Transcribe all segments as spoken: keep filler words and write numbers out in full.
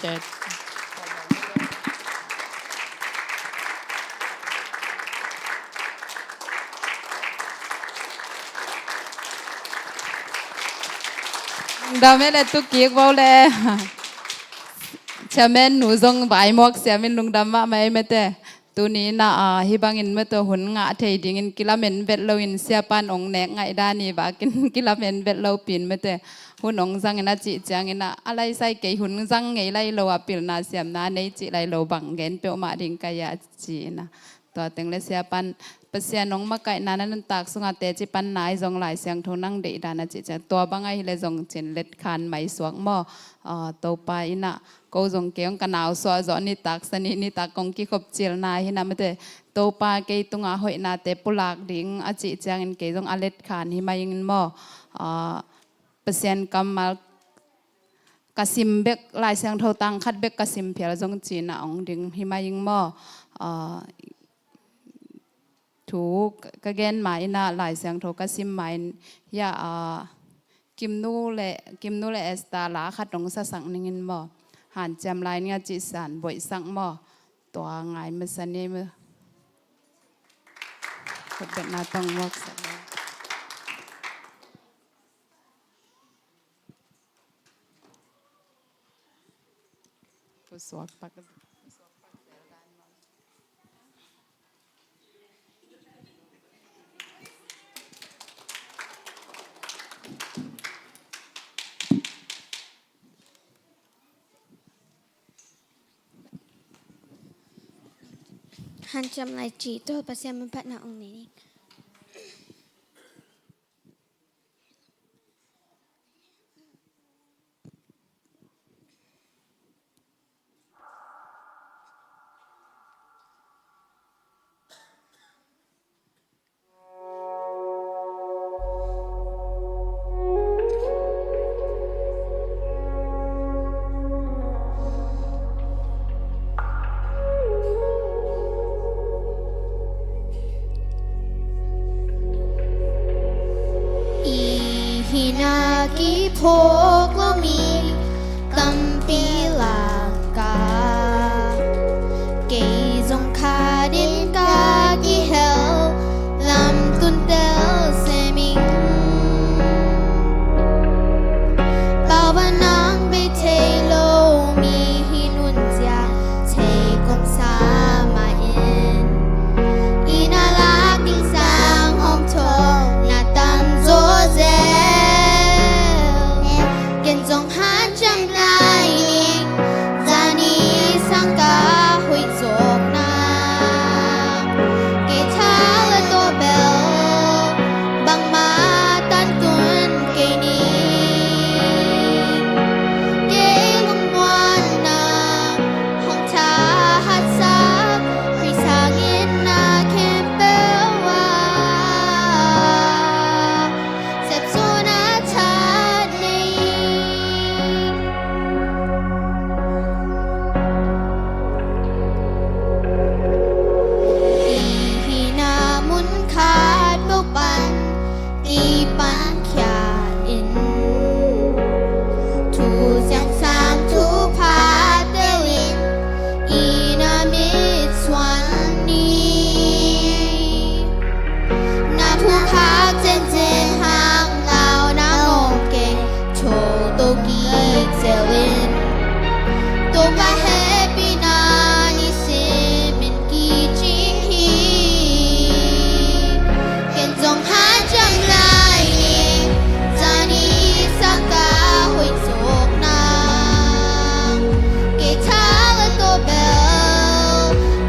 Tet. Lungdam e le, tu kik bo le. Chairman nu zong vai muak siamin lungdam mahmah e mete. Tuni in ah, hih bangin mete hun ngah thei dingin kilamen vet loin siapan ong nek ngaih dan i vakin kilamen vet lo pin mete. Hun ong zangin a cih ciangin ah, a laisai kei hun zang ngei lai lo a pilna siamna nei cih lai lo bang gen peuhmah ding ka hi a ci in ah. Tua teng le siapan Pasian ong makaihna na nuntak sungah teci panna i zong Lai Siangtho nang deih dan a cih ciang tua bang ahi le zong cin let khan mai suak maw? Ah, Topa in ah ko zong kei ong ka nausuah zawh nitak sani nitak kong kikhop cilna hi na mete. Topa kei tungah hoihnate pulak ding a cih ciangin kei zong a let khan hi mai ing maw? Ah, Pasian kammal ka sim bek, Lai Siangtho tang khat bek ka sim phial zong cin ah ong ding hi mai ing maw? Ah, thu ka gen ma in ah Lai Siangtho ka sim ma in hiah, ah, Kimnu le, Kimnu le Esther la khat ong sasak ning in maw? Hanciam lai ning a cih san boihsak maw? Tua ngai masa ni maw? Khutbetna tong muak sak maw? Pusuak pak. Hanciam lai cih tawh Pasian manphatna ong nei ning. I hihna kiphawk lo mi tampi lakah kei zong khat in ka kihel lamtun tel sem ing. Pau a nang bei thei lo mi hi nunzia thei kong sa mah in, i na lak ding sang hong thawh na tam zaw zel. Ken zong hanciam lai ning, zani sang ka hoih zawkna. Kei tha le tawh bel bangmah tantun kei ning. Kei lungmuanna hong thahatsak, Khrih sangin na khempeuh ah sepzawhna tha nei. I hihna mun khat peuh pan i pankhia in, Thuciam Siangtho thupha teel in i na mitsuan ni. Na thukhak zenzen hang lau na ngawng kei tho to kik zel in, Topa hehpihna nisim in kicing hi. Ken zong hanciam lai ning, zani sang ka hoih zawkna. Kei tha le tawh bel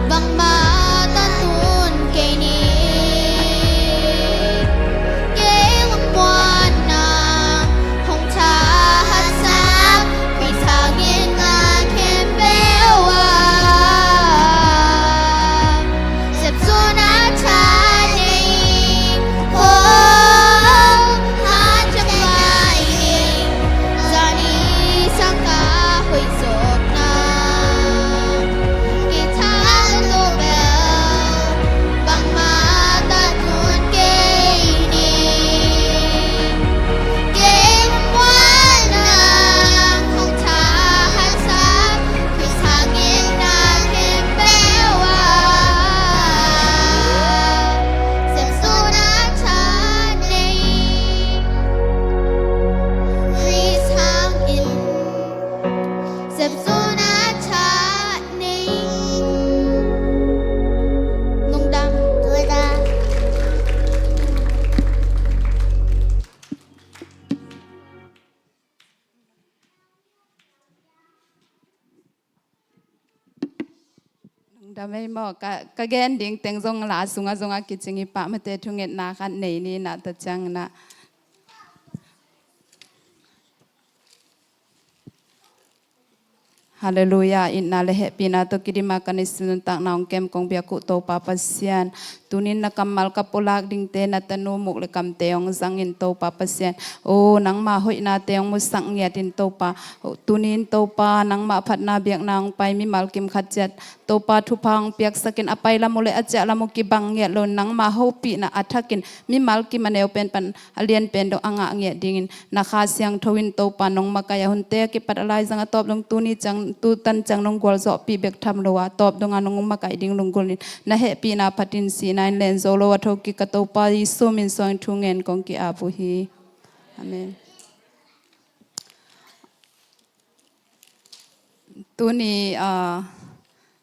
bangmah tantun kei ning. Kei lungmuanna hong thahatsak, Khrih sangin na khempeuh Sepzawna tha nei. Lungdam. Lungdam. Lungdam ei maw, ka, ka gen ding teng zong la sungah zong a kicing i pah mate, thungetna khat nei ni na ta ciang na. Halleluiah, itna le hehpihna tawh kidima kan i sinuntakna hong kem kong biak uh Topa Pasian. Tunin na kammal ka pulak dingte na tanu muk le kamte hong zangin Topa Pasian. O nangma hoihnate hong musak ngiatin Topa. Tunin Topa nangma phatna biakna hong pai mimal kim khat ciat Topa thupha hong piaksakin a pai lam uh le a ciah lam uh kibang ngiat lo nangma hopihna a thakin mimal kim a neu pen pan a lian pen dong a ngah ngiat dingin na Kha Siangtho in Topa nong makaih a hunte a kipat a laizang a tawp dong tuni ciang tu tan ciang nong gualzawhpih bek tham lo a tawp dong a nong makaih ding lunggulhin na hehpihna phatin sihna in len zo lo a thokik ka Topa Jesu min suangin thu ngen kong ki-ap uh hi. Amen. Tuni ah,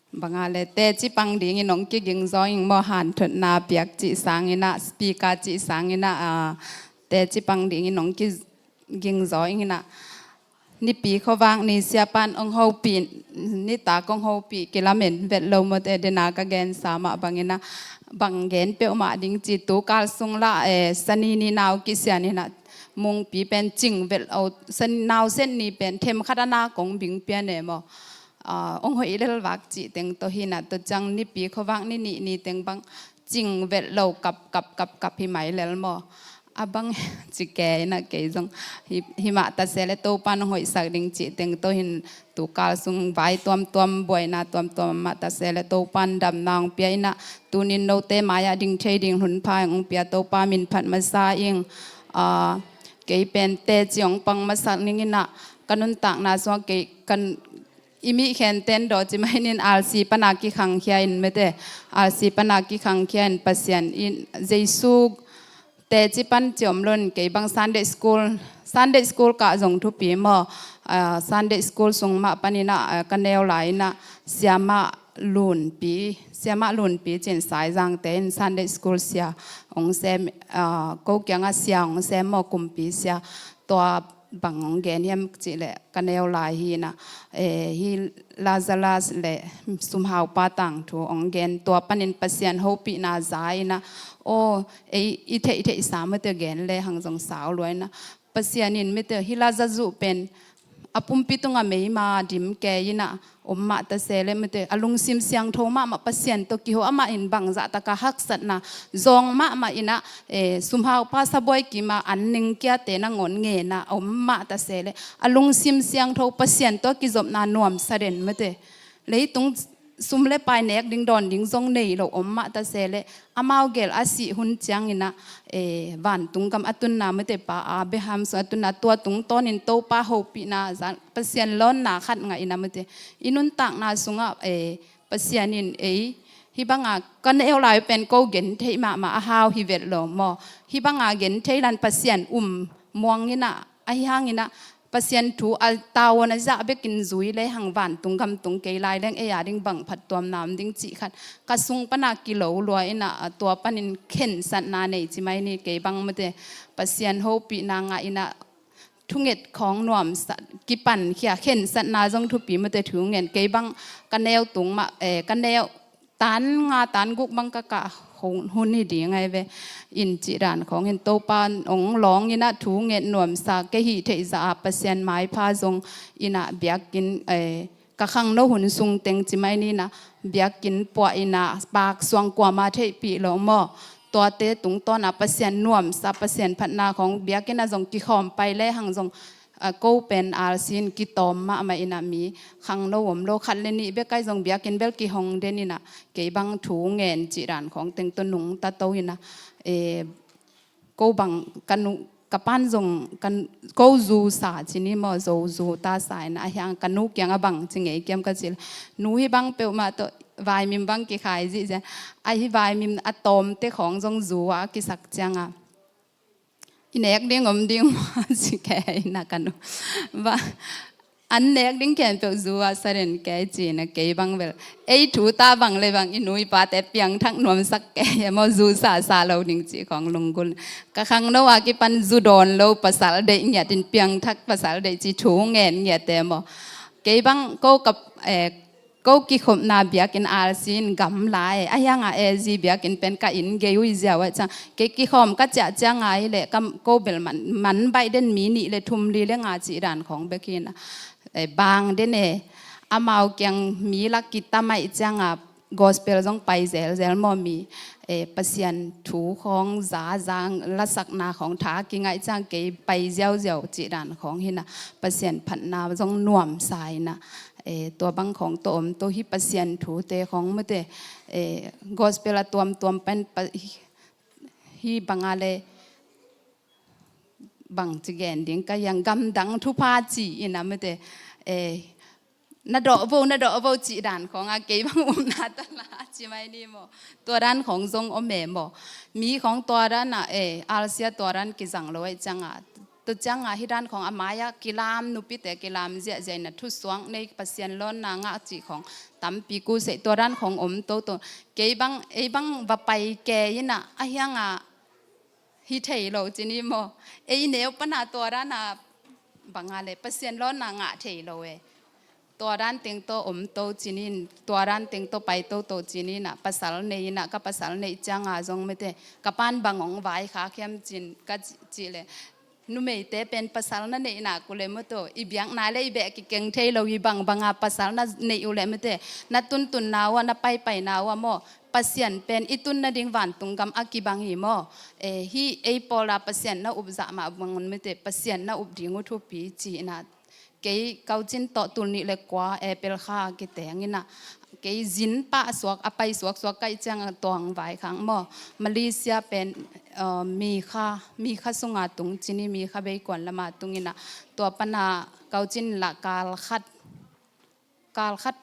banga le teci pang dingin hong kiging zaw ing maw, hanthotna piak cih sangin ah, speaker cih sangin ah, ah, teci pang dingin hong kiging zaw ing in ah, Nipi khuavak ni siapan hong hopih, nitak hong hopih kilamen vet lo mawte, dena ka gensa mah bangin ah, bang gen peuhmah ding ci tu kal sung lah, eh, sani ni nau kisian in ah, mungpi pen cing vet lo, san, nau sen ni pen them khat a na kong bing pian e maw. Ah, hong hoih lel vak cih teng tawh hi na, tua ciang Nipi khuavak ni nih ni teng bang cing vet lo kap kap kap kap hi mai lel maw. A bang ci kei na kei zong hi, hi mah ta se le Topa nong hoihsak ding cih teng tawh hin tu kal sung vai tuamtuam buaina tuamtuam mah ta se le Topa in damna hong pia in ah tunin note mai-ah ding thei ding hun pha hong pia Topa min phat masa ing. Ah, kei pen teci hong pang masak ning in ah ka nuntakna sungah kei kan i mih khen ten daw ci mai nin R C pana kikhangkhia in mete, R C pana kikhangkhia in Pasian in Jesu teci pan ci om lo in kei bang Sunday school, Sunday school kah zong thupi maw. Ah, Sunday school sung mah panin ah, ah, ka neu lai in ah siamah Lunpi, siamah Lunpi cin Saizangte in Sunday school sia hong sem, ah, ko kiangah sia hong sem maw, kumpi sia. Tua bang hong gen hiam cih leh ka neu lai hi in ah, eh, hi Lazarus le sumhaupa tangthu hong gen, tua panin Pasian hopihna za in ah, aw, ei i theih theihsa mate gen le hang zong sau lua in ah, Pasian in mate hi Lazarus pen a pumpi tungah meima dim kei in ah om mah ta se le mate, a lungsim siangtho mahmah Pasian tawh kiho, amah in bangzah taka haksatna zawng mahmah in ah, eh, sumhaupa sabuai kima an ning kiate nangawn ngen ah om mah ta se le a lungsim siangtho Pasian tawh kizopna nuamsa den mate. Leitung sum le pai nek ding dawn ding zong nei lo om mah ta se le amau gel a sih hun ciangin ah, eh, vantung gam a tunna mate pa Abraham sung a tunna tua tungtawnin Topa hopihna zan Pasian lawnna khat ngah in ah mate i nuntakna sungah, eh, Pasian in ei hi banga ka neu lai pen ko gen theih mahmah a hau hi vet lo maw. Hi banga gen thei lan Pasian um muang in ah, ahi hangin ah Pasian thu a tavuan a zah bekin zui le hang vantung gamtung kei lai leng ei a ding bang phattuamna om ding cih khat ka sung pana kilo lua in ah, tua panin khensatna nei ci mai ni, kei bang mate Pasian hopihna ngah in ah thunget khawng nuamsa kipankhia, khensatna zong thupi mate thu ngen, kei bang ka neu tung mah, eh, ka neu tan nga tan guk bang ka kah hun, hun hi ding ai ve. In cih dan khawng hin Topa hong lawng in ah thu nget nuamsa kei hih theih zah a Pasian maipha zong in ah biakinn, eh, ka khangno hun sung teng ci mai ni in ah biakinn puah in ah pak suang kuama theihpih lo maw. Tuate tungtawn a Pasian nuamsa Pasian phatna khawng biakinn ah zong kikhawm pai le hang zong a, ko pen R C in kitawm mahmah in ah mi khangno om lo, khat le nih bek ai zong biakinn bel kihong den in ah kei bang thu ngen cih dan khawng teng tawh nungta to in ah, eh, ko bang ka nu, ka pan zong ka, ko zu sa ci ni maw, zo zu ta sa in ah, ahi hang ka nu kiangah bang ci ngei kiam ka cih le, nu hi bang peuhmah tawh vaimim bang kikhai zihziah, ahi vaimim a tawmte khawng zong zu ah a kisak ciangah i nek ding om ding maw ci kei na ka nu. Ba, an nek ding khempeuh zu a sa den kei ci-in a, kei bang bel ei thu ta bang le bang i nu i pate piangthak nuamsak kei e maw, zu sa sa lo ding cih khawng lunggulh. Ka khangno a kipan zu dawn lo pasal deih ngiat in piangthak pasal deih ci thu ngen ngiat e maw. Kei bang ko ka, eh, ko kikhopna biakinn R C in gamla e, a hiang a A G biakinn pen ka inn gei uh hi ziau a ciang, kei kikhawm ka ciah ciang a hi leh ka ko bel man, man baih den mi nih le thum li le nga cih dan khawng bek hi na. Eh, bang den e, amau kiang mi lak kitam ahih ciang a gospel zong pai zelzel maw, mi, eh, Pasian thu khawng za za lasakna khawng tha kingaih ciang kei pai ziauziau cih dan khawng hi na, Pasian phatna zong nuamsa hi na. Eh, tua bang khawng tawh om to hi, Pasian thute khawng mate, eh, gospel a tuamtuam pen pa, hi, hi bang a le bang ci gen ding ka hiang, gamdang thupha ci-in a mate, eh, na dawh vo, na dawh vo cih dan khawng a kei bang umna ta la ci mai ni maw. Tua dan khawng zong om e maw. Mi khawng tua dan a, eh, R C a tua dan kizang lo ahih ciang a, tua ciang a hi dan khawng a mai a kilam, nupite kilam ziahziah in a thusuak nei, Pasian lawnna ngah cih khawng tampi ku sei, tua dan khawng om toto. Kei bang, ei bang va pai kei in a, a hiang a hi thei lo ci ni maw. Ei neu pan a tua dan a bang a le Pasian lawnna ngah thei lo e. Tua dan teng tawh om to ci ni in, tua dan teng tawh pai toto ci ni in a, pasal nei in a, ka pasal neih ciang a zong mate, ka pan bang hong vaikhak hiam ci-in ka ci, cih le, numeite pen pasal na neih nak uh le mate, i biakna le i beh kikeng thei lo hi, bang bang a pasal na neih uh le mate, na tuntunna uh a, na paipaina uh a maw, Pasian pen i tun nading vantung gam a kibang hi maw. Eh, hi ei pawl a Pasian na up zah mah bangun mate, Pasian na up ding uh thupi ci-in a, kei Kaucin tawh tul nih le kua April kha kiteng in a, kei zin pah suak, a pai suaksuak ka hih ciang a tuang vaikhak maw. Malaysia pen, eh, mi kha, mi kha sung a tung ci ni, mi kha beikuan lam a tung in a, tua pan a Kaucin lah kal khat, kal khat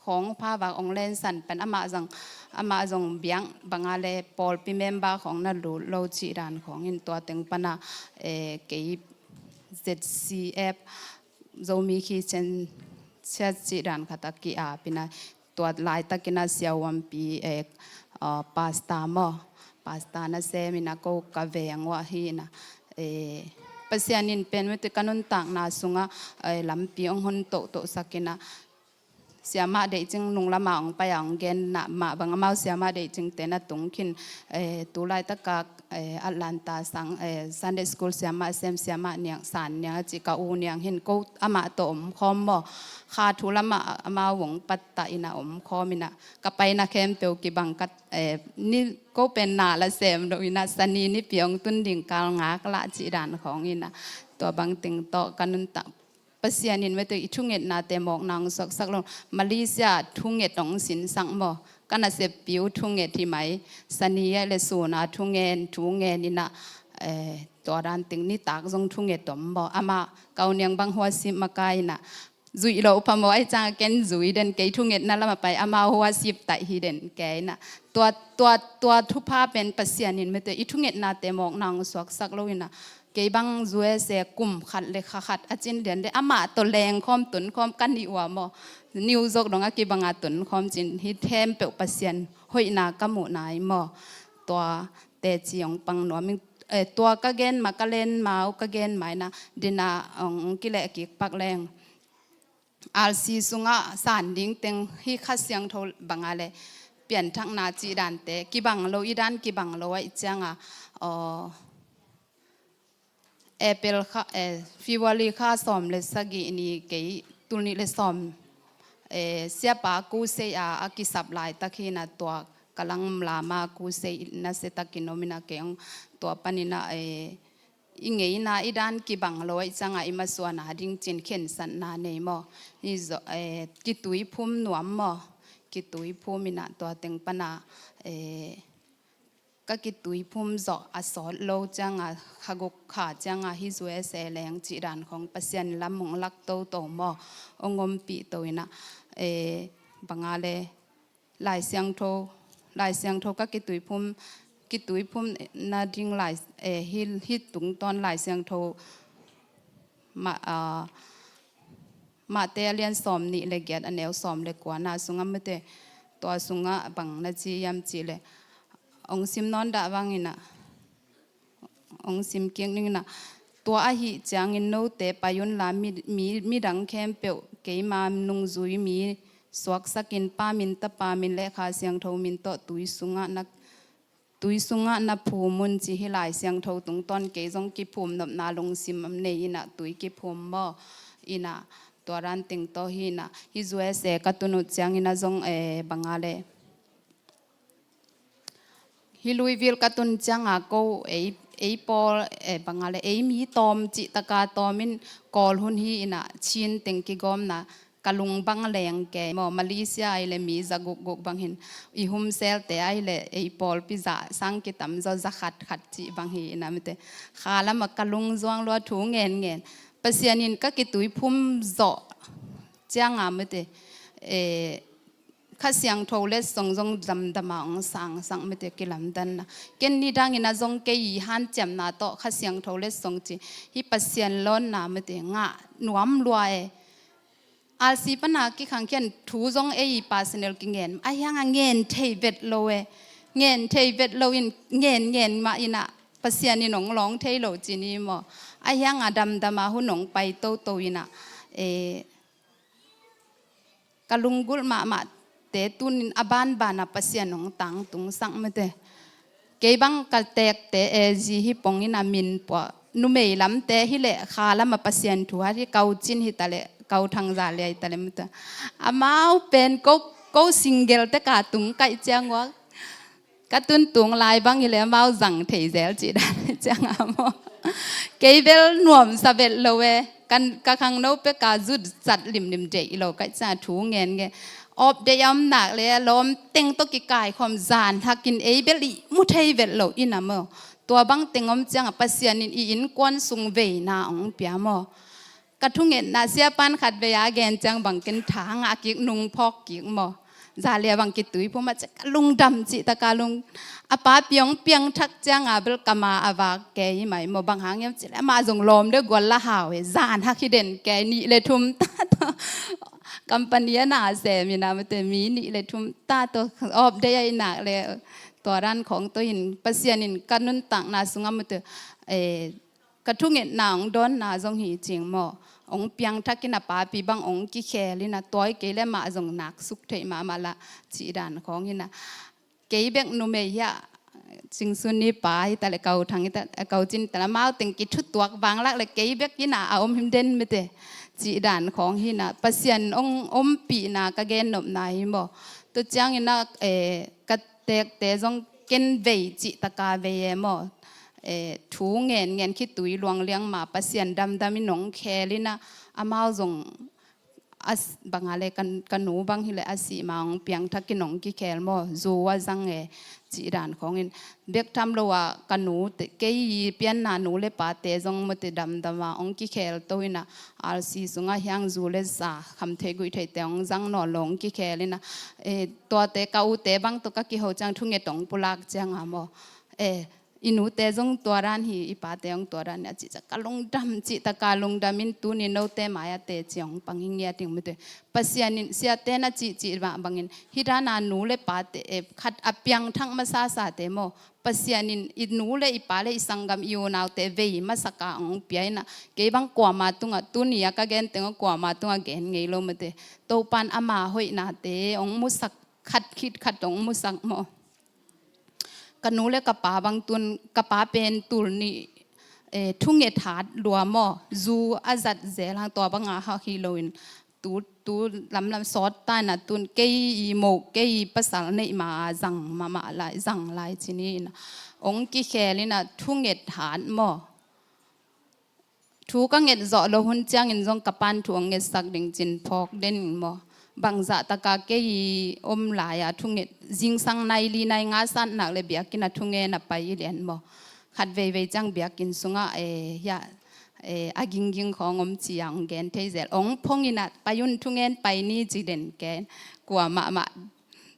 khawng pha vak hong lensan pen amah zong, amah zong biak bang a le pawlpi member khawng na lut lo cih dan khawng in, tua teng pan a, eh, kei Z C F, Zomi Christian Church cih dan khat a ki-ap in a, tua laitak in a Siavuanpi, eh, ah, pastor maw, pastor na sem in a ko ka veng uh ahi na, eh, Pasian in pen mate ka nuntakna sung a, eh, lampi hong hon tohtohsak in a, siamah deih cing nung lam a hong pai a hong gen na mah bang amau siamah deih cingte na tung khin, eh, tu laitak a, eh, Atlanta sang, eh, Sunday school siamah sem, siamah niang, San Niang a ci, ka u niang hin, ko amah tawh om khawm maw. Kha thu lam a amau hong pattah in a om khawm in a, ka paina khempeuh kibang ka, eh, ni ko pen na la sem lo in a, Sani nipi hong tun ding kal ngak lah cih dan khawng in a, tua bang teng tawh ka nuntak Pasian in mate i thungetnate mawkna hong suaksak lo. Malaysia thunget hong sinsak maw. Ka naseppi uh thunget hi mai. Sani a le sun a thungen, thungen in a, eh, tua dan teng nitak zong thunget om maw. Amah ka u niang bang huasip makai in a, zuih lo pha maw, ahih ciang a ken zui den, kei thungetna lam a pai, amau huasip taih hi den kei in a. Tua, tua, tua thupha pen Pasian in mate i thungetnate mawkna hong suaksak lo in a, kei bang U S A kum khat le kha khat a cin lian le amah tawh lengkhawm tunkhawm ka nih uh a maw. New York dong a kibang a tunkhawm cin, hih khempeuh Pasian hoihna ka muhna hi maw. Tua teci hong pang nuam ing, eh, tua ka gen ma, ka len ma uh ka gen ma in a, din a hong kileh kik pak leng. R C sungah san ding teng hih Kha Siangtho bang a le pianthakna cih dante kibang lo, i dan kibang lo ahih ciang a, aw, April kha, eh, February kha sawm le sagih ni kei tul nih le sawm, eh, siapa kusei a, a kisap laitak hi na, tua ka lang lama kusei na se takin om in a, kei hong tua pan in a, eh, i ngeina i dan kibang lo ahih ciang a i masuana ding cin khensatna nei maw. Hi zawh, eh, kituiphum nuam maw. Kituiphum in a tua teng pan a, eh, ka kituiphum zawh a sawt lo ciang a, kha guk kha ciang a hih U S A leng cih dan khawng Pasian lam hong lak toto maw, hong ompih to in a, eh, bang a le Lai Siangtho, Lai Siangtho ka kituiphum, kituiphum na ding lai, eh, hih, hih tungtawn Lai Siangtho ma, ah, Mate a lian sawm nih le giat a neu sawm le kuana sungah mate, tua sungah bang na ci hiam cih leh, ong sim nawn dah bang inah, ong sim kik ning inah, tua ahih ciangin note pai unla mi, mi, midang khempeuh keima nungzui mi suaksakin Pa min, Tapa min le Kha Siangtho min tawh tui sungah na tui sungah na phum un ci hi. Lai Siangtho tungtawn kei zong kiphum nopna lungsim nei inah tui kiphum maw inah, tua dan teng tawh hi inah, hi U S A ka tun uh ciang inah zong, eh, banga le hi Louisville ka tun cianga ko ei, ei pawl, eh, banga le ei mi tawm cih taka tawm in Kawl hun hi inah Chin teng kigawmna ka lung bang leng kei maw, Malaysia ai le mi za gukguk bang hin i humselte ai le ei pawlpi za sang kitam zaw, za khat khat cih bang hi inah mate, kha lamah ka lung zuang lua thu ngen ngen. Pasian in ka kitui phum zawh cianga mate, eh, Kha Siangtho letsong zong damdama ong sangsak mate, kilamdanna. Ken nidangin a zong kei i hanciamna tawh Kha Siangtho letsong ci hi, Pasian lawnna mate ngah nuam lua e. R C pana kikhangkhian thu zong ei personal kingen a hianga ngen thei vet lo e. Ngen thei vet lo in ngen ngen mah inah Pasian in ong lawng thei lo ci ni maw. A hianga damdama hun ong pai toto inah, eh, ka lunggulh mahmahte tunin a banbana Pasian ong tangtungsak mate. Kei bang ka tekte, eh, zi hi pong inah min pua, numei lamte hi leh kha lama Pasian thu hat hi, Kau Cin hi ta leh Kau Thang Za Lia hi ta leh mate. Amau pen ko, ko single te ka tung kaih ciang ua ka tuntung lai bang hi leh amau zang thei zel cih dan cianga maw. Kei bel nuamsa vet lo e. Kan, ka khangno peka zut zat limlim deih lo kaih cianga thu ngen nge. Awp deih a om nak le lawm teng tawh kikaikhawm zan hakin ei bel i mu thei vet lo inah maw. Tua bang teng om cianga Pasian in i innkuan sung veina ong pia maw. Ka thungetna siapan khat vei a gen ciang bang ken tha ngah kik, nung phawk kik maw. Za Lia bang kitui phum a ciang ka lungdam cih taka lung, a papi ong piangthak cianga bel ka ma a vak kei mai maw, bang hang hiam cih leh amah zong lawm le gual la hau e, zan hak hi den kei, nih le thum ta tawh company a na sem inah mate, mi nih le thum ta tawh awp deih a inah le tua dan khawng tawh in Pasian in ka nuntakna sungah mate, eh, ka thungetna ong dawnna zong hi cing maw. Ong piangthakin a papi bang ong kikhel inah, tua hi kei le mah zong nak suk theih mahmah lah cih dan khawng inah. Kei bek numei hiah, Cing Sun ni pa hi ta leh Kau Thang hi ta, Kau Cin hi ta leh amau teng kithutuak vanglak le kei bek inah a om him den mate cih dan khawng hi inah. Pasian ong ompihna ka gennopna hi maw. Tua ciang inah, eh, ka tekte zong ken vei cih taka vei e maw. Eh, thu ngen ngen khitui luang liang ma Pasian damdam in ong khel inah, amau zong a s-, banga le ka, ka nu bang hi leh a sih ma ong piangthakin ong kikhel maw, zu a zang e cih dan khawng in. Bek tham lo a ka nu te, kei i pianna nu le pate zong mate damdama ong kikhel to inah, R C sungah hiang zu le za, kham theih guih theihte ong zang nawn lo ong kikhel inah. Eh, tuate ka ute bang tawh ka kiho ciang thunget ong pulak cianga maw. Eh, i nute zong tua dan hi, i pate zong tua dan hi a cih ciang ka lungdam cih taka lungdam in tuni note mai-ah teci ong pang hi ngiat ing mate. Pasian in siate na cihcih mah bangin hih dana nu le pate, eh, khat a piangthak masasate maw. Pasian in i nu le i pa le i sanggam i unaute vei masaka ong pia inah, kei bang kuama tungah, tuni a ka gen tengah kuama tungah gen ngei lo mate. Topan ama hoihnate ong musak, khat khit khat ong musak maw. Ka nu le ka pa bang tun, ka pa pen tul nih, eh, thunget hat lua maw, zu a zat zel hang, tua banga hak hi loin tu, tu lamlam sawt ta inah tun kei i moh, kei i pasal neih ma zang mahmah lai, zang lai ci ni inah. Ong kikhel inah thunget hat maw. Thu ka nget zawh loh hun ciangin zong ka pan thu ong ngetsak ding cin phawk den maw. Bangzah taka kei i om lai-a thunget, zingsang nai li nai nga sat nak le biakinn a thungen a pai i lian maw. Khat veivei ciang biakinn sungah, eh, hiah, eh, a gingging khawng om ci-a ong gen thei zel. Ong phong inah pai un, thungen pai ni ci den ken. Kua mahmah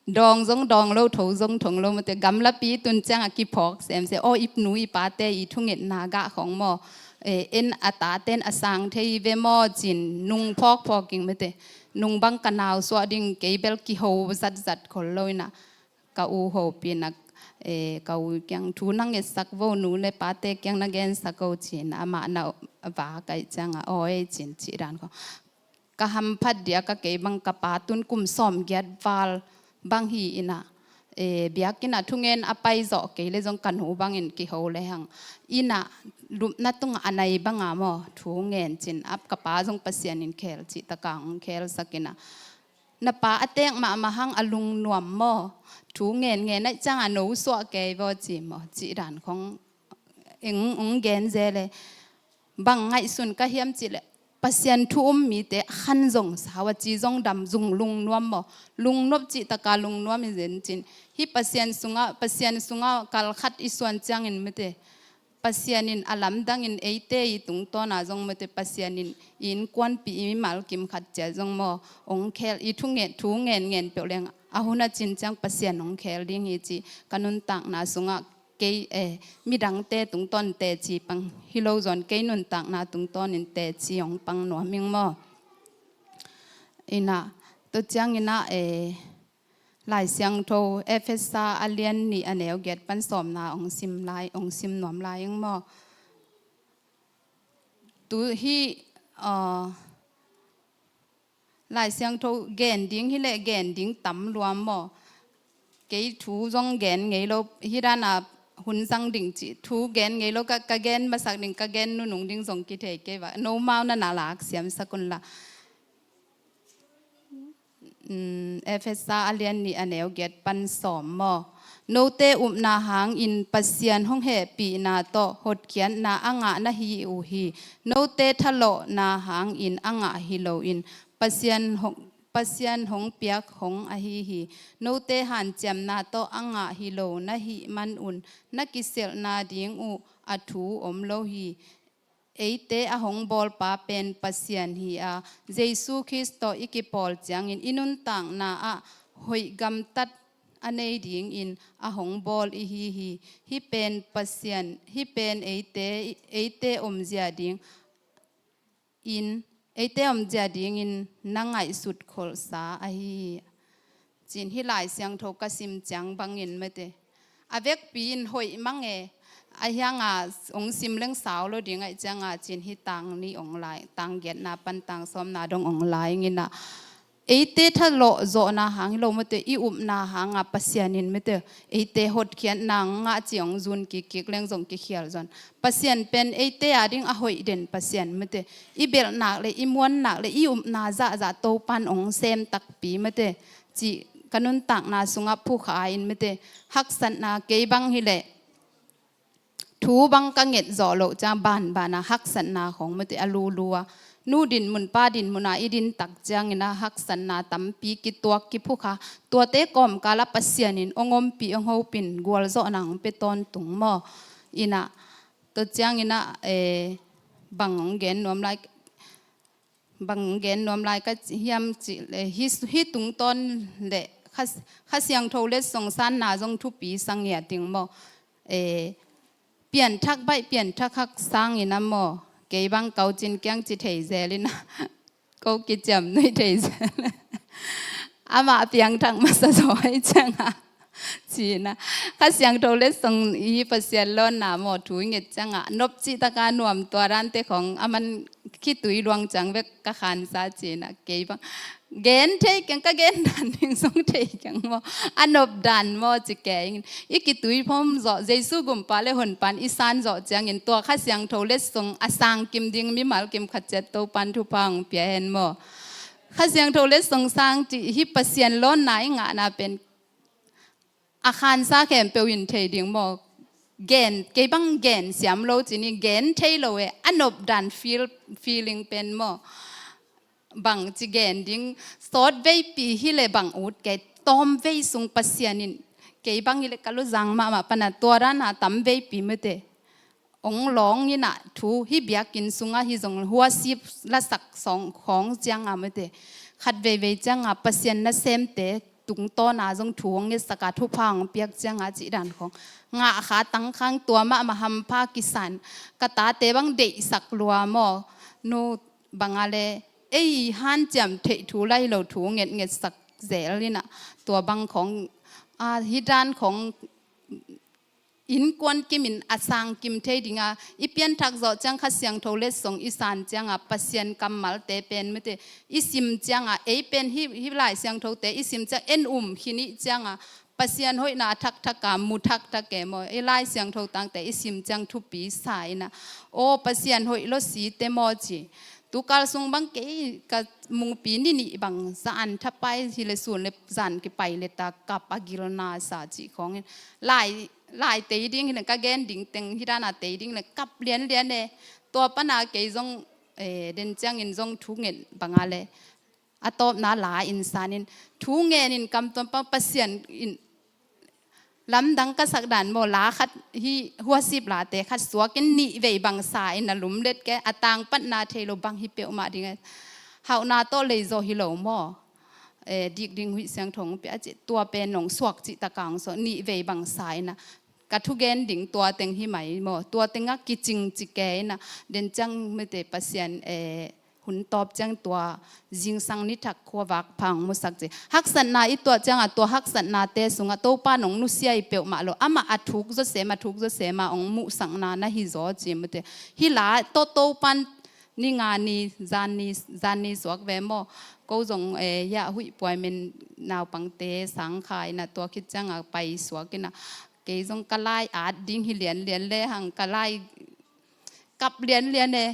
dawng zong dawng lo, tho zong thong lo mate, gamlapi tun ciangah kiphawk semsem. Aw, i nu i pate i thungetna gah khawng maw, eh, en a taten a sang thei ve maw ci-in nung phawkphawk ing mate. Nung bang ka nau suah ding, kei bel kiho zatzat khol lo in ah, ka u hopih in ah, eh, ka u kiang thu na ngetsak vo, nu le pate kiang na gensak o ci-in amah na va kaih ciang ah, aw ei ci-in cih dan khong. Ka hamphat dia ka kei bang ka pa tun kum sawmgiat val bang hi in ah, eh, biakinn ah thungen a pai zawh kei le zong ka nu bangin kiho le hang in ah lupna tungah a nai banga maw thu ngen ci-in ah, ka pa zong Pasian in khel cih taka hong khelsak in ah, na pa a teek mahmah hang a lungnuam maw, thu ngen ngen aih ciang ah no suah kei vaw ci maw cih dan khong eng ong gen ze le. Bang ngaihsun ka hiam cih leh, Pasian thu um mite a khan zong sau a, ci zong dam zong lungnuam maw, lungnop cih taka lungnuam i zen cin. Hih Pasian sungah, Pasian sungah kal khat i suan ciangin mate, Pasian in a lamdangin eite i tungtawna zong mate, Pasian in i innkuanpih i mimal kim khat ciat zong maw, ong khel, i thu ngen, thu ngen ngen peuh leng a hun a cin ciang Pasian ong khel ding hi ci ka nuntakna sungah kei, eh, midangte tungtawn teci pang hi lo zawn, kei nuntakna tungtawnin teci hong pang nuam ing maw. In ah, tua ciangin ah, eh, Lai Siangtho Efesa a lian nih a neu giat pan sawmna hong sim lai, hong sim nuam lai ing maw. Tu hih, ah, Lai Siangtho gen ding hi leh gen ding tam lua maw. Kei thu zong gen ngei lo, hih dan a hun zang ding cih thu gen ngei lo, ka, ka gen masak ding, ka gen nunung ding zong kithei kei va. Nomau na na lak siamsak un la. Mm, Efesa a lian nih a neu giat pan sawm maw. Note upna hangin Pasian hong hehpihna tawh hotkhiatna a ngah na hi uh hi. Note thalawhna hangin a ngah hi loin Pasian hong, Pasian hong piak hong ahi hi. Note hanciamna tawh a ngah hi lo na hih manun na kiselhna ding uh a thu om lo hi. Eite a hong bawlpa pen Pasian hi a, Jesu Khrist tawh i kipawl ciangin i nuntakna ah hoih gamtat a nei dingin a hong bawl i hi hi. Hih pen Pasian, hih pen eite, eite omzia ding in, eite omzia dingin na ngaihsut kholhsa ahi hi. Cin hih Lai Siangtho ka sim ciang bangin mate, a vekpi in hoih mang e, a hianga ong sim leng sau lo ding aih cianga cin hih tang nih ong lai, tang giatna pan tang sawmna dong ong lai ngina. Eite thalawh zawhna hang hi lo mate, i upna hanga Pasian in mate, eite hotkhiatna ngah ci ong zun kikkik leng zong kikhial zon. Pasian pen eite a ding a hoih den Pasian mate, i belhnak le i muannak le i upna zahzah Topan ong sem takpi mate, cih ka nuntakna sungah phukha in mate, haksatna kei bang hi leh thu bang ka nget zawh loh ciang banbana haksatna khong mate a lulu a, nu dinmun pa dinmuna i din tak ciangin a haksatna tampi kituak kiphukha, tuate kawmkala Pasian in ong ompih ong hopin gualzawhna ong pia tawntung maw. Ina, tua ciangina, eh, bang ong gen nuam lai, bang gen nuam lai ka hiam cih leh, hih, hih tungtawn leh Kha, Kha Siangtho letsong sanna zong thupi sang ngiat ding maw. Eh, pianthak baih, pianthak hak sangin a maw. Kei bang kau cin kiang ci thei zel ina. Ko kiciam nuih thei zel. Amah piangthak masa zaw hi cianga. Cina. Kha Siangtho letsong i Pasian lawnna maw thu i nget cianga. Nop cih taka nuam tua dante khong. Aman khitui luang ciang vek ka khansa cina. Kei bang. Gen thei keng ka gen dan ding zong thei keng maw. A nop dan maw ci keng. I kitui phom zawh. Jesu gumpa le honpan i san zawh ciangin tua Kha Siangtho letsong a sang kim ding mimal kim khat ciat Topan thupha ong pia hen maw. Kha Siangtho letsong sang cih hih Pasian lawnna i ngahna pen a khansa khempeuh in thei ding maw. Gen, kei bang gen siam lo cini gen thei lo e, a nop dan feel, feeling pen maw. Bang ci gen ding, sawt veipi hi le bang ut kei, tawm vei sung Pasian in, kei bang hi le ka luzang mahmah pana tua dana tam veipi mate. Ong lawng ina thu hi biakinn sunga hi zong huasip lasak song khong cianga mate. Khat veivei cianga Pasian nasemte tungtawna zong thu hong ngetsak a, thupha hong piak cianga cih dan khawng ngah kha tangkhang, tua mahmah hampha kisan. Ka tate bang deihsak lua maw, nu banga le ei hanciam theih thu lai lo thu ngetngetsak zel inah, tua bang khawng, a, hih dan khawng innkuan kimin a sang kim thei dinga, i pianthak zawh ciang Kha Siangtho letsong i san cianga Pasian kammalte pen mite i sim cianga, ei pen hih, hih Lai Siangthote i sim ciang en um khin ih cianga Pasian hoihna a thakthaka mu thakthak e maw, i Lai Siangtho tangte i sim ciang thupi sa inah, aw Pasian hoih lo si te maw ci. Tukal sung bang kei ka mungpi ni nih bang zan thapai hi le sun le zan kipai le ta kap a gilna sa cih khawngin lai, lai tei ding hi le ka gen ding teng hi dana tei ding le kap lianlian e. Tua pana kei zong, eh, den ciangin zong thu ngen banga le a tawpna la in sanin thu ngenin kam tuam pang Pasian in lamdang ka sak dan maw, la khat hi huasip late khat suakin nih vei bang sa in a lumlet ke, a tangpatna thei lo bang hi peuhmah ding e. Hauhna tawh lei zaw hi lo maw. Eh, dik ding huih siangtho hong pia a ci, tua pen nong suak cih taka hong suak, nih vei bang sa inah ka thugen ding tua teng hi mai maw, tua tengah kicing ci ke inah, den ciang mite Pasian, eh, hun tawp ciang tua zingsang nithak khuavak pha hong musak ci. Haksatna i tuah cianga tua haksatnate sungah Topa nong nusia i peuhmah lo, amah a thuk zawsem, a thuk zawsema hong muhsakna na hi zaw ci mite. Hih la tawh Topan ni nga ni, zan ni, zan ni suak ve maw. Ko zong, eh, hiah huih puaimen naupangte sangkha inah tua khit cianga pai suak inah, kei zong ka lai at ding hi lianlian le hang ka lai kap lianlian e.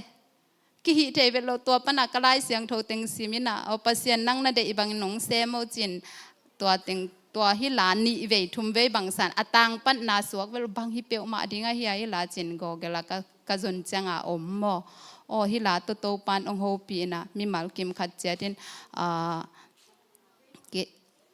Kihih thei vet lo, tua pana ka Lai Siangtho teng sim inah, aw Pasian nang na deih bangin nong sem o cin. Tua teng, tua hih la nih vei thum vei bang san a tangpatna suak vet lo, bang hi peuhmah ding ahi a hih la cin gawgela ka, ka zon cianga om maw. Aw hih la tawh Topan hong hopih inah mimal kim khat ciatin, ah, ke,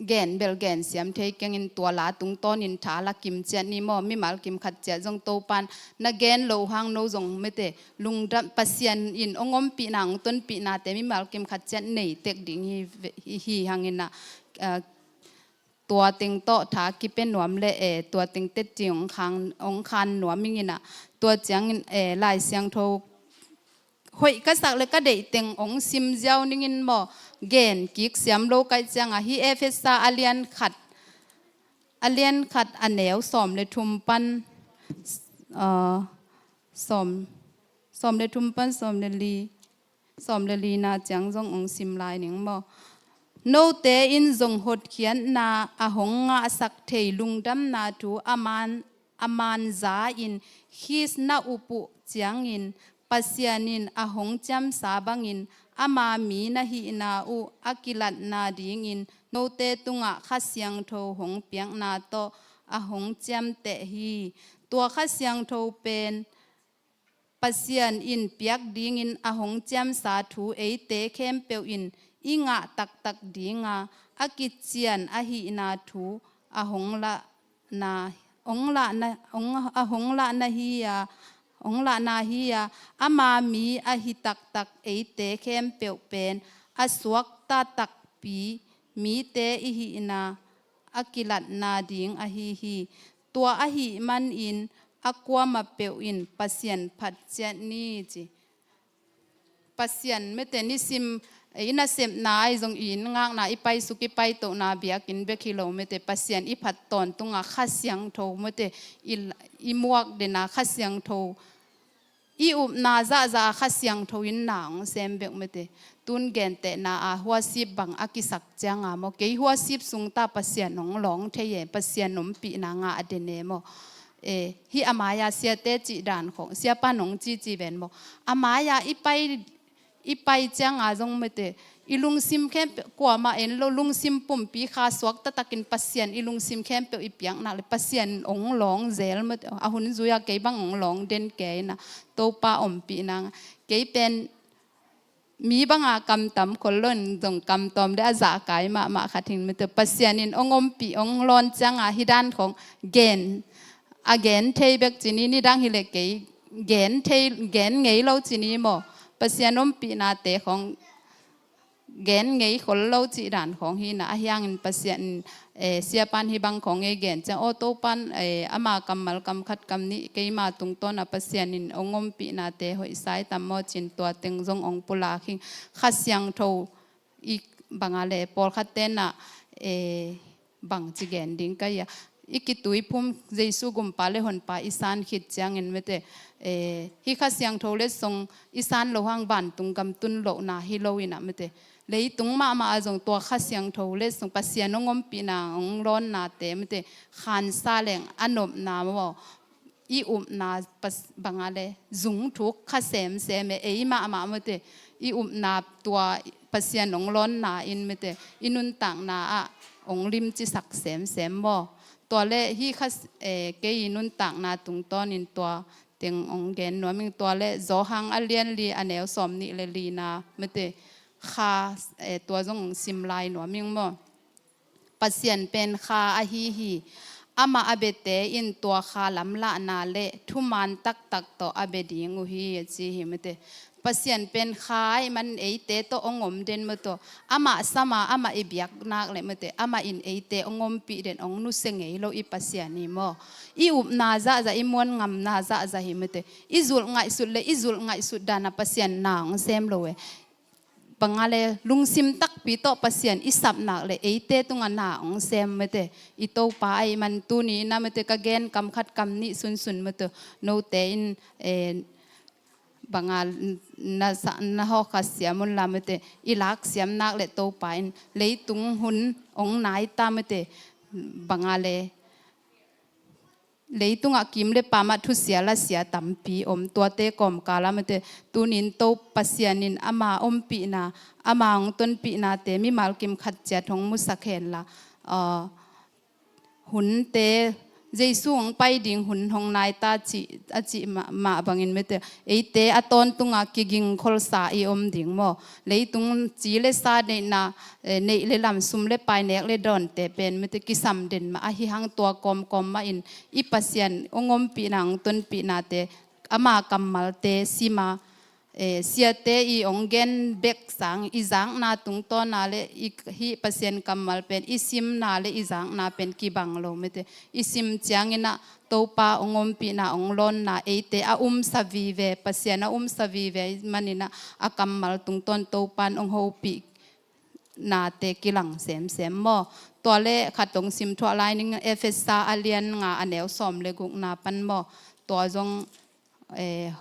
gen bel gen siam thei kengin tua la tungtawnin tha la kim ciat ni maw, mimal kim khat ciat zong Topan na gen lo hang no zong mite lungdam, Pasian in hong ompihna hong tonpihnate mimal kim khat ciat nei tek ding hi, hi, hi hang inah, ah, tua teng tawh tha kipia nuam le, eh, tua teng teci hong khan, hong khan nuam ing inah, tua ciangin, eh, Lai Siangtho hoih ka sak le ka deih teng hong sim ziau ningin maw, gen kik siam lo kaih cianga hih Efesa a lian khat, a lian khat a neu sawm le thum pan, ah, sawm, sawm le thum pan sawm le li, sawm le lina ciang zong hong sim lai ning maw. Note in zong hotkhiatna a hong ngahsak thei lungdamna thu a man, a man za in Khis na up uh ciangin Pasian in a hong ciamsa bangin ama mi na hihna uh a kilatna dingin note tungah Kha Siangtho hong piakna tawh a hong ciamteh hi. Tua Kha Siangtho pen Pasian in piak dingin a hong ciamsa thu eite khempeuh in i ngah taktak dinga a kician ahihna thu a hong lahna, hong lahna, hong, a hong lahna hi a, hong lahna hi a, ama mi ahi taktak eite khempeuh pen a suakta takpi mite i hihna a kilatna ding ahi hi. Tua ahih manin a kuamah peuh in Pasian phat ciat ni ci. Pasian mite nisim, eh, i nasepna ahi zong i inn ngakna i paisuk i paitohna biakinn bek hi lo mite Pasian i phat tawntunga Kha Siangtho mite i, i muak dena Kha Siangtho i upna zahzah a Kha Siangtho in na hong sem bek mite. Tun gentehna a huasip bang a kisak cianga maw, kei huasip sungta Pasian hong lawng thei e, Pasian ompihna ngah a den e maw. E, hih a mai-a siate cih dan khawng siapa nong cici ven maw. A mai-a i pai, i pai cianga zong mite i lungsim khempeuh kuamah en lo, lungsim pumpi kha suak taktakin Pasian i lungsim khempeuh i piakna le Pasian hong lawng zel mite. A hun zui-a kei bang hong lawng den kei na, Topa ompihna ngah. Kei pen mi banga kamtam khol lo in zong kamtawm le a zahkai mahmah khat hing mite. Pasian in hong ompih hong lawn cianga hih dan khawng gen, a gen thei bek ci ni, nidang hi le kei gen thei, gen ngei lo ci ni maw. Pasian ompihnate khawng gen ngei khol lo cih dan khawng hi na, ahi hangin Pasian in, eh, siapan hih bang khawng ei gen ciang, aw Topan, eh, ama kammal kam khat kam nih keima tungtawn a Pasian in hong ompihnate hoihsa hi tam maw ci-in tua teng zong hong pulak hi. Kha Siangtho i bang a le pawlkhat ten ah, eh, bangci gen ding ka hi a, i kituiphum Jesu gumpa le honpa i san khit ciangin mate, eh, hih Kha Siangtho letsong i san loh hang vantung gam tun lohna hi lo in ah mate, leitung mahmah ah zong tua Kha Siangtho letsong Pasian hong ompihna hong lawnnate mate, khansa leng a nopna maw, i upna pas-, bang a le zung thuk kha semsem e, ei mahmah mate, i upna tua Pasian hong lawnna in mate, i nuntakna ah hong limcisak semsem maw. Tua le hih kha, eh, kei i nuntakna tungtawnin tua teng hong gen nuam ing. Tua le Johan a lian li a neu sawm nih le lina mate, kha, eh, tua zong sim lai nuam ing maw. Pasian pen kha ahi hi. Amah a biate in tua kha lamlahna le thuman taktak tawh a bia ding uh hi a ci hi mate. Pasian pen kha ahih man eite tawh hong om den mate. Amah sama, amah i biak nak le mate, amah in eite hong ompih den, hong nusia ngei lo i Pasian hi maw. I upna zahzah, i muan ngamna zahzah hi mate. I zulh ngaihsut le i zulh ngaihsut dan a Pasian na hong sem lo e. Bang a le lungsim takpi tawh Pasian i sap nak le eite tungah na hong sem mate. I Topa ahih man tuni in ah mate, ka gen kam khat kam nih sunsun mate, note in, eh, bang a na sa-, na hawh kha siam un la mate, i lak siam nak le Topa in leitung hun hong nai ta mate. Bang a le leitungah kim le pam ah thusia lasia tampi om, tuate kawmkal ah mate, tunin Topa Pasian in ama ompihna, ama hong tonpihnate mimal kim khat ciat hong musak hen la, ah, hunte, Jesu hong pai ding hun hong nai ta cih, a cih mah, mah bangin mate, eite a tawntunga kigingkholsa i om ding maw. Leitung ci le sa neihna, eh, neih le lam, sum le pai, nek le dawnte pen mate kisam den mah ahi hang, tua kawmkawm mahin i Pasian hong ompihna, hong tonpihnate, ama kammalte sima, eh, siate i hong gen bek sang i zakna tungtawna le i hih Pasian kammal pen i simna le i zakna pen kibang lo mate. I sim ciangin ah Topa hong ompihna, hong lawnna eite a umsa vive, Pasian a umsa vive manin ah a kammal tungtawn Topan hong hopih nate kilang semsem maw. Tua le khat hong sim thuah lai ning, Efesa a lian nga a neu sawm le gukna pan maw. Tua zong, eh,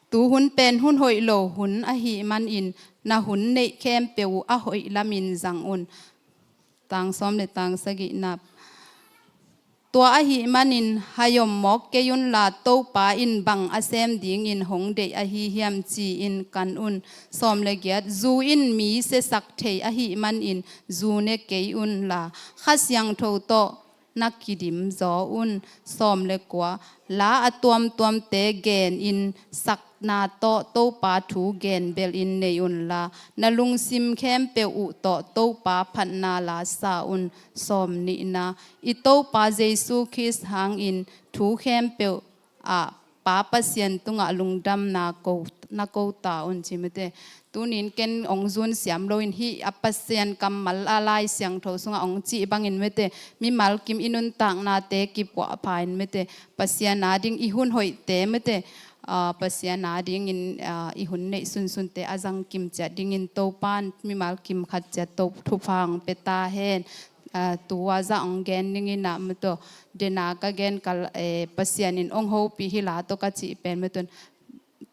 tu hun pen hun hoih lo hun ahih manin na hun neih khempeuh uh a hoih lamin zang un. Tang sawm le tang sagihna. Tua ahih manin haiom mawk kei unla, Topa in bang a sem dingin hong deih ahi hiam ci-in kan un. Sawm le giat. Zu in mi siasak thei ahih manin zu ne kei unla, Kha Siangtho tawh na kidim zaw un. Sawm le kua. La a tuamtuamte genin sakna tawh Topa thu gen belin nei unla, na lungsim khempeuh uh tawh Topa phatna la sa un. Sawm nihna. I Topa Jesu Khrist hangin thu khempeuh ah Pa Pasian tungah lungdamna ko, na ko ta un ci mate. Tunin ken hong zun siam loin hih a Pasian kammal a Lai Siangtho sungah hong cih bangin mate, mimal kim i nuntaknate kipuahpha in mate, Pasian ading i hun hoihte mate, ah, Pasian adingin, ah, i hun neih sunsunte a zang kim ciat dingin Topan mimal kim khat ciat Topa thupha hong pia ta hen. Ah, tua zah hong gen dingin ah mate, dena ka gen kal, eh, Pasian in hong hopih hi la tawh ka cih pen mate,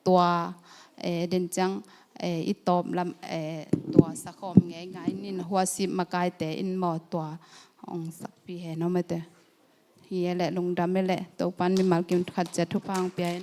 tua, eh, den ciang, eh, i tawp lam, eh, tua sakhawm ngeingai nin, huasip makaite in maw, tua hong sakpih hen aw mate. Hi e le, lungdam e le, Topan mimal kim khat ciat thupha hong pia hen.